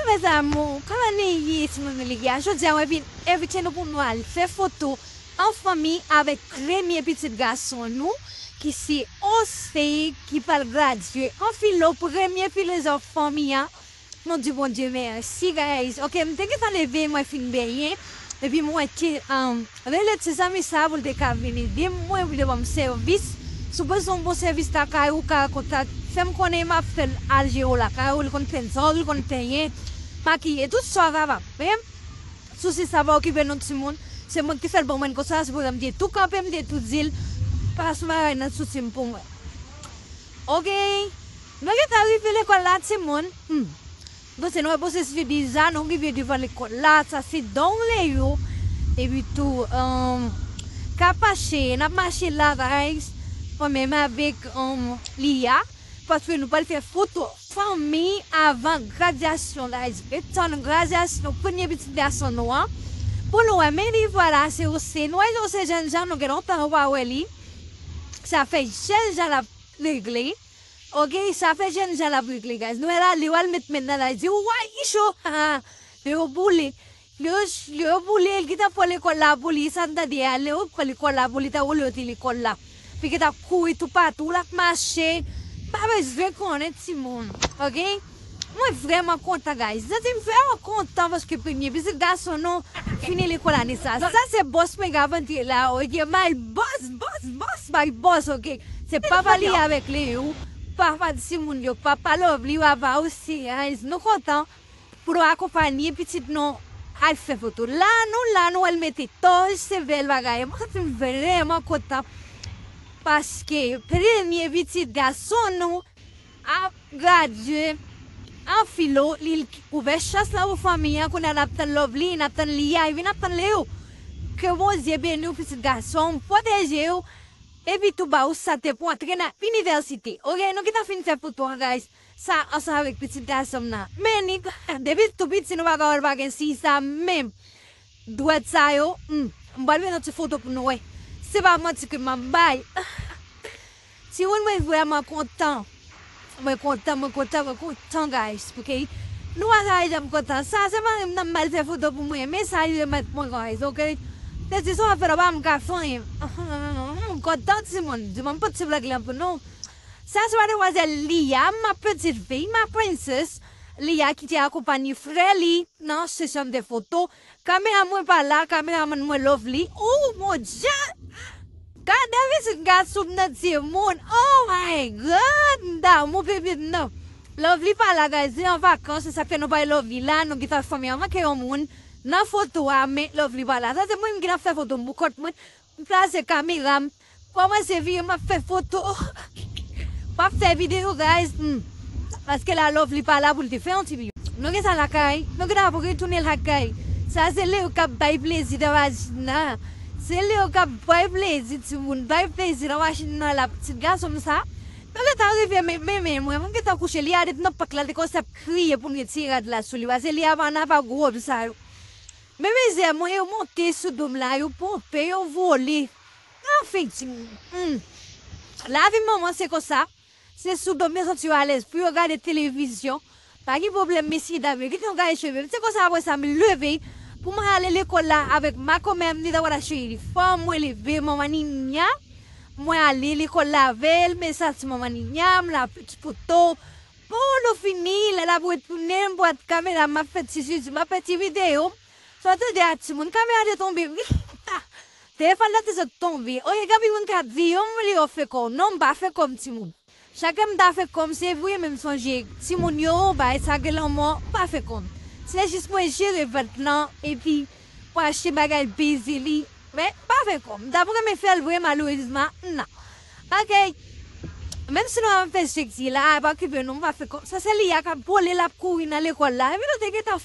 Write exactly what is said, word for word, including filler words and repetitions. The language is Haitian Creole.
Mes amours, kòman nou ye, timoun Lia? Jodi a, mwen vin envite nou pou nou al fè foto an fanmi avèk premye pitit gason nou, ki se Ose, ki pral gradye an filo, premye filozòf fanmi an. Nou di Bondye mèsi, guys. Ok, m te gentan leve, mwen fin benyen. Epi m wè ke, um, rele ti zanmi sa pou l te ka vin ede mwen, pou l te ban m sèvis. Si w bezwen yon bon sèvis lakay ou, ka kontak, fè m konnen, m ap fè l al jere w lakay ou, li konn fè zòn, li konn penyen, makiye, tout sa w kapab. Men, sousi sa pa okipe non timoun. Se mwen ki fè l ban mwen konsa, se pou sa m te tou kanpe, m te tou di l, pas bagay nan sousi m pou mwen. Ok. Nou gentan rive lekòl la, timoun. Hmm. Bon, se nou pwosesis de deza, nou rive devan lekòl la, sa se don Leo. Epi tou, um, k ap mache, n ap mache la, guys. Mwen menm avèk, um, Lia, paske nou pral fè foto fanmi avan gradyasyon la. Epi tann gradyasyon premye pitit gason nou an. Pou nou wè, men li, vwala, se Ose. Nou wè, Ose jèn jan, nou gen lontan nou pa wè li. Sa fè jèn jan l ap regle. Ok, sa fè jèn jan l ap regle, guys. Nou wè la, li wè l met men nan la, li di, "Way, li cho." Ha, ha. Li yo boule. Li yo, li yo boule, li gentan pran lekòl la pou li, sa n tande a, li yo pran lekòl la pou li, ta woule yo te lekòl la. Li gentan kouri toupatou, l ap mache. Pa bezwen konnen timoun. Ok? Mwen vrèman kontan, guys. Santi m vrèman kontan paske premye pitit gason nou fini lekòl ane sa. Sa se bòs mwen k ap antre la, ok? My boss, boss, boss, my boss, ok? Se papa li avèk Leo, papa timoun yo, papa Lovely, papa Ose, guys. Nou kontan pou nou akonpanye pitit nou al fè foto. La, nou la, nou al mete tòj, se bèl bagay. Mwen santi m vrèman kontan paske premye pitit gason nou ap gradye an filo, li ouvè chans la pou fanmi an, kounye a n ap tann Lovely, n ap tann Lia, epi n ap tann Leo. Ke Bondye beni w, pitit gason m, pwoteje w, epi tou ba w sante pou antre nan inivèsite. Ok, nou gentan fin fè foto an, guys. Sa ansanm avèk pitit gason m nan. Men li, depi l tou piti, nou pa ka wè l pa gen siy sa menm. Dwèt sa yo, hmm, m pral mete yon ti foto pou nou wè. Se pa manti ke m ap bay. Timoun, mwen vrèman kontan. Mwen kontan, mwen kontan, mwen kontan, guys. Ok? Nou pa ka janm kontan. Sa, se mari m nan m al fè foto pou mwen. Men sa, li remèt mwen, guys. Ok? Se ti sa w ap fè la, pa m ka fè anyen. M kontan, timoun. Di mwen, m pot ti blag lan pou nou. Sa se mademwazèl Lia, ma petite fille, ma princesse. Lia ki te akonpanye frè li nan sesyon de foto. Kamera mwen pa la, kameramann mwen Lovely. Oh, mon Dieu! Gade pitit gason m nan timoun. Oh my God! M damou pitit m nan. Lovely pa la, guys, li an vakans, se sa k fè nou pa wè Lovely la, nou gentan fanmi an manke yon moun nan foto a, men Lovely pa la. Sa se mwen menm ki t ap fè foto m pou kont mwen. M plase kamera m. Kòmanse vire, m ap fè foto. M ap fè videyo, guys. Hmm. Paske la Lovely pa la pou l te fè yon ti videyo. Nou gen sa lakay. Nou gen ap retounen lakay. Sa se Leo k ap bay plezi nan machin nan. Se Leo k ap bay plezi, timoun. Bay plezi nan machin nan la. Pitit gason m sa. Nou gentan rive, men, men, men, mwen, mwen gentan kouche. Li a depi nan pòt la, li kòmanse ap kriye pou m retire rad la sou li. Paske li a pa nan pa gwo sa yo. Men mizè, mwen, yo monte sou do m la, yo ponpe, yo vole. Anfen, timoun. Hmm. Lavi manman se konsa. Se sou do m yo santi yo alèz pou yo gade televizyon. Pa gen pwoblèm, mesye dam yo. Kite yo gade cheve m. Se konsa, apre sa, m leve pou m ale lekòl la avèk makomè m, li ta pral achte inifòm. Mwen leve, manman Ninya. Mwen ale lekòl la avè l, men sa ti manman Ninya, m la fè ti foto. Pou nou fini, lè l ap retounen, m pran kamera, m ap fè ti zizi, m ap fè ti videyo. Sa w tande a timoun, kamera te tonbe wi. Telefòn nan te sot tonbe. Oke, gen anpil moun k ap di, yon moun li yo fè kò w. Non, m pa fè kò m timoun. Chak lè m ta fè kò m, se vre, men m sonje timoun yo, bagay sa gen lanmò, m pa fè kò m. Se jis mwen jere vant lan, epi mwen achte bagay peze li. Men, m pa fè kò m. M t ap renmen fè l vre, malerezman, non. Oke. Menm si nou ap fè sexy la, pa okipe nou, m pa fè kò m. Sa se li a k ap vole, l ap kouri nan lekòl la. Epi nou te gentan